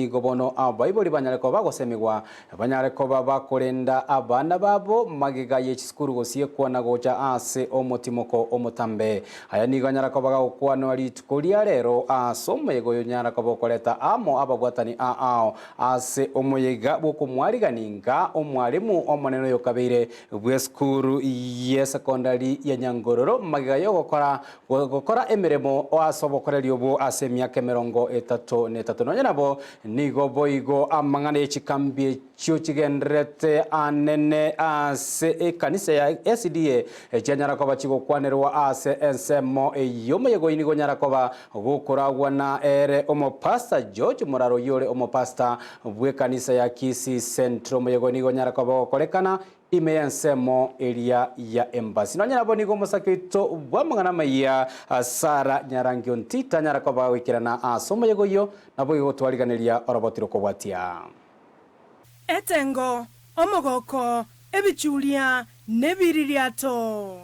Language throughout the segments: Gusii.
Nigo bono abaibori banyare koba bagosemigwa, banyare koba bakorenda abana babo magega ye chisukuru gosiekwa na gocha ase omotimoko omotambe. Aya nigo anyara koba gagokwanwa rituko ria rero ase omoyega oyo onyara koba okoreta amo ababwatani aao ase omoyega bw'okomwarigani nga omwalimu omonene oyokabeire bw'esukuru y'esekondari ya Nyangororo magega y'ogokora Gokora emeremo ase obokoreri obwo ase emiaka emerongo etato na etato. Nonya nabo, nigo boigo amang'ana ye chikambi echio chigendererete anene ase ekanisa ya SDA chianyara koba chigokwanerwa ase ensemo y'omoyega oyio nigo onyara koba gokoragwa na ere omopastor George Muraro oyio ore omopastor bw'ekanisa ya Kisii Central. Omoyega oyio nigo onyara koba ogokorekana Ime y'ensemo eria ya embasi. Nonya nabo nigo omosake oito bw'amang'ana amaya Sara Nyarangi Ontita anyara koba goikerana ase omoyega oyio, naboigo gotwariganeria oroboti rokobwatia. Etengo, omogoko, ebichuria, nebiririato.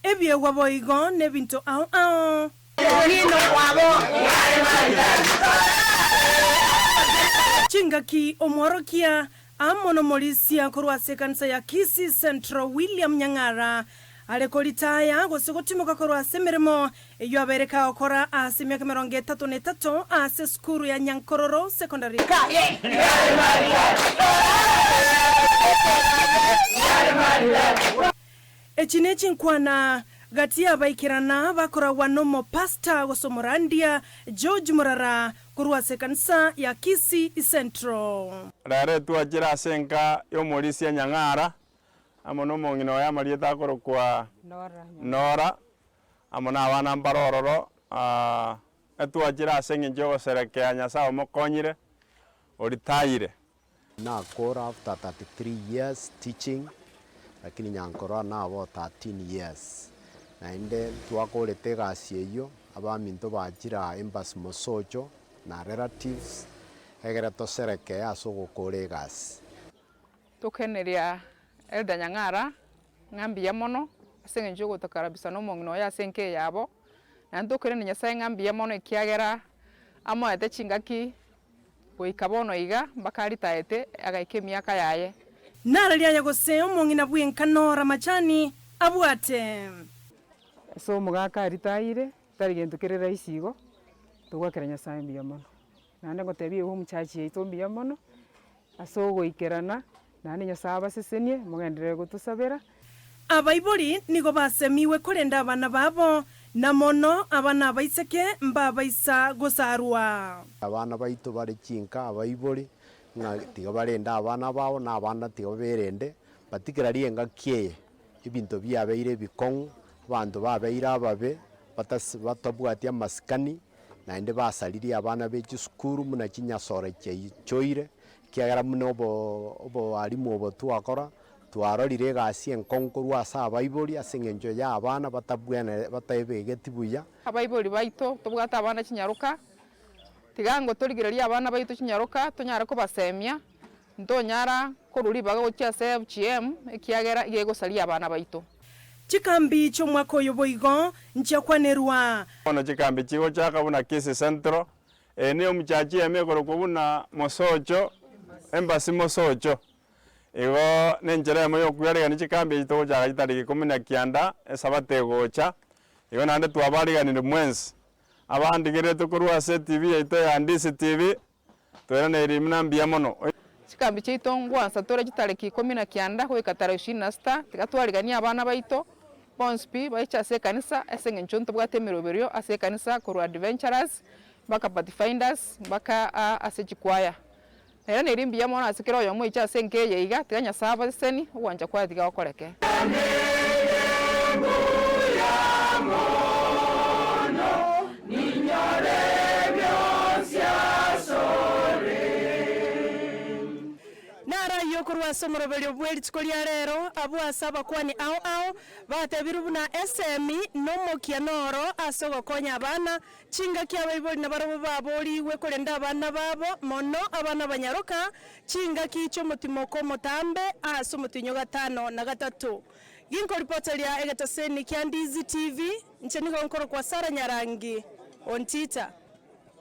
Ebiegwa boigo nebinto ao ao. Chingaki omworokia amo nomorisia korwa ase ekanisa ya Kisii Central William Nyang'ara are koritaya gose gotimoka korwa ase emeremo eyio abeire kagokora ase emiaka emerongo etato na etato ase esukuru ya Nyankororo Secondary. Echi nechinkwana gati y'abaikerana bakoragwa n'omopastor gose omorandia George Murara korwa ase ekanisa ya Kisii Central. Rero etwachire ase enka y'omorisia Nyang'ara, amo nomong'ina oye amarieta akorokwa Nora, amo nabana mbare ororo, etwachire ase engencho y'ogoserekea Nyasae omokonyire, oritayire. Nakora after 33 years teaching lakini nyankoro nabo 13 years naende ntwakorete egasi eyio abaminto bachire aa embassy mosocho na relatives egere toserekee ase ogokora egasi. Tokeneria Elder Nyang'ara ng'a mbuya mono ase eng'encho yogotokarabisa na omong'ina oye ase enka eye yabo, naende tokoirania Nyasaye ng'a mbuya mono ekiagera amoete chingaki Goika bono iga mpaka aritaete agaika emiaka yaye. Nararia aye gose omong'ina bw'enka nora machani abwate. Ase omogaka aritaire, tari gento kere rahisi igo, togwakera Nyasaye mbuya mono. Naende ngotebia igo omuchachi yaito mbuya mono, ase ogoikerana, naende Nyasaye abasesenie, mogenderere gotosabera. Abaibori nigo basemiwe korenda abana babo, na mono abana abaiseke mbabaisa gosarwa. Abana baito bare chinka abaibori, ng'a tiga barende abana babo, na abana tiga baberende, particularly engaki eye, ebinto biabeire ebikong'u, abanto babeire ababe, batasi batabwati amasikani, naende basaririe abana be chisukuru buna chinyasore chiaichoire, ekiagera buna obo oboalimu obo twakora, Twarorire egasi enkong'u korwa ase abaibori ase engencho y'abana batabwenere bataebegeti buya. Abaibori baito tobwate abana chinyaroka, tiga ngo torigererie abana baito chinyaroka tonyare kobasemia, ntonyara korwa ribaga gochia ase FGM ekiagera iga egosaria abana baito. Chikambi chi'omwaka oyo boigo nchiakwanerwa. Bono chikambi chigochaka buna Kisii Central, eye niyo omuchachi eme ekorokwa buna Mosocho, Embassy Mosocho. Igo nenchera eyemo y'okwearegania chikambi echi togochaka chitariki ikomi na kianda, Esabato egocha. Igo naende twabaariganirie mwensi, abandigereretwe korwa ase etibi yaito ya Ndisi TV, toiraneirie buna mbuya mono. Chikambi chiaito ngwansa tore chitariki ikomi na kianda goika tarehe ishirini na sita, tiga twariganie abana baito bonsi pi baiche ase ekanisa ase eng'encho ntobwate emeroberio ase ekanisa korwa Adventurers mpaka Pathfinders mpaka ase chikwaya. Nere neri mbuya mono ase kera oyomo oiche ase enka eye iga, tiga Nyasae abasesenie, ogwancha kwaye tiga gokoreke. Naro ayio korwa. Korwa ase omoroberio bwe rituko ria rero, abwo ase abakuani ao ao batebirwe buna esemi nomokia noro ase ogokonya abana, chingaki abaibori nabarabwo baborigwe korenda abana babo, mono abana abanyaroka, chingaki chi'omotimoko omotambe ase omotienyi o gatano na gatato. Ginkoripoteria egetoseni kia Ndizi TV, inche nigo nkorokwa Sarah Nyarangi, Ontita.